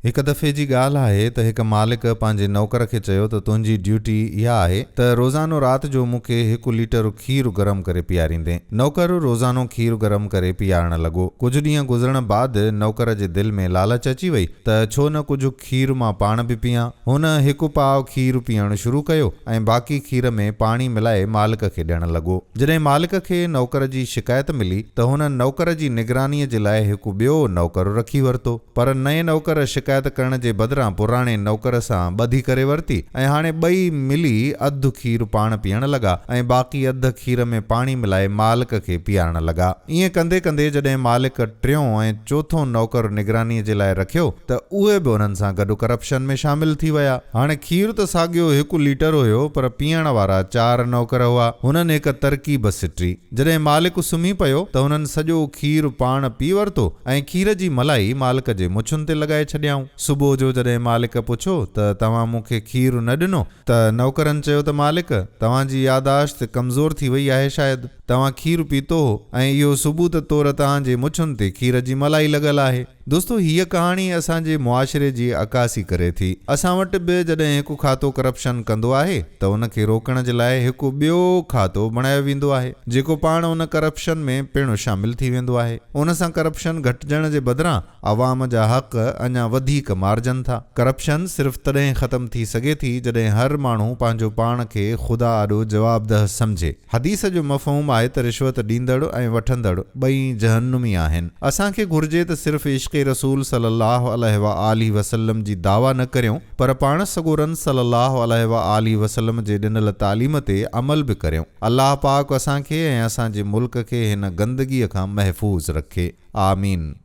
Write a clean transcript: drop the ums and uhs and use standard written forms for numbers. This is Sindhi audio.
هڪ دفعي جي ڳالهه آهي ته هڪ مالڪ پنهنجي نوڪر کي چيو ته تنهنجي ڊيوٽي اها آهي ته روزانو رات جو مون کي هڪ ليٽر کير گرم ڪري پياريندين. نوڪر روزانو کير گرم ڪري پيارڻ لڳو. ڪجهه ڏينهن گذرڻ بعد نوڪر جي دل ۾ لالچ اچي وئي ته ڇو نه ڪجهه کير مان پاڻ به پيئان. هن هڪ پاء کير پيئڻ شروع ڪيو ۽ باقي کير ۾ پاڻي ملائي مالڪ کي ڏيڻ لڳو. جڏهن مالڪ کي نوڪر جي شڪايت ملي ته هن نوڪر جي نگرانيء جي لاء هڪ ٻيو نوڪر رکي ورتو. پر نئين نوڪر شڪايت ڪرڻ جي بدران پراڻي نوڪر سان ٻڌي ڪري ورتي ۽ هاڻي ٻئي ملي اڌ کير پاڻ پيئڻ لڳا ۽ باقي اڌ کير ۾ پاڻي ملائي مالڪ کي پيارڻ لڳا. ائين ڪندي ڪندي جڏهن مالڪ ٽيون ۽ چوٿون نوڪر نگرانيء جي لاء رکيو ته اهي به انهن سان گڏ ڪرپشن ۾ شامل ٿي ويا. هاڻي کير ته ساڳيو هڪ ليٽر هيو پر پيئڻ وارا چار نوڪر هئا. هنن هڪ ترڪيب سٽي. جڏهن مالڪ سمهي پيو ته هنن سڄو کير پاڻ پي ورتو ۽ کير جي ملائي مالڪ جي مڇن تي لڳائي ڇڏيائون. صبح جو جڏهن مالڪ پڇيو ته توهان مون کي کير نه ڏنو ته نوڪرن چيو ته مالڪ! توهان جي ياداشت ڪمزور ٿي وئي آهي شايد. توهان کير پيتو هو ۽ اهو ثبوت طور توهان جي مڇن تي کير جي ملائي لڳل آهي. دوستو هيء ڪهاڻي اسان جي معاشري جي عڪاسي ڪري ٿي. اسان وٽ به جڏهن هڪ کاتو ڪرپشن ڪندو آهي ته ان کي روڪڻ جي لاء هڪ ٻيو کاتو بڻايو ويندو آهي جيڪو پاڻ ان ڪرپشن ۾ پڻ شامل ٿي ويندو آهي. ان سان ڪرپشن گهٽجڻ جي بدران عوام جا حق اڃا وڌيڪ مارجن ٿا. ڪرپشن صرف تڏهن ختم ٿي سگهي ٿي جڏهن هر ماڻهو پنهنجو پاڻ کي خدا آڏو جوابده سمجهي. حديث جو مفهوم آهي ته رشوت ڏيندڙ ۽ وٺندڙ ٻئي جهنمي آهن. اسان کي گهرجي ته صرف عشق رسول صلي الله عليه واٰله وسلم جي دعويٰ نه ڪريون پر پاڻ سڳورن صلي الله عليه واٰله وسلم جي ڏنل تعليم تي عمل به ڪريون. الله پاڪ اسان کي ۽ اسان جي ملڪ کي هن گندگيء کان محفوظ رکي. آمين.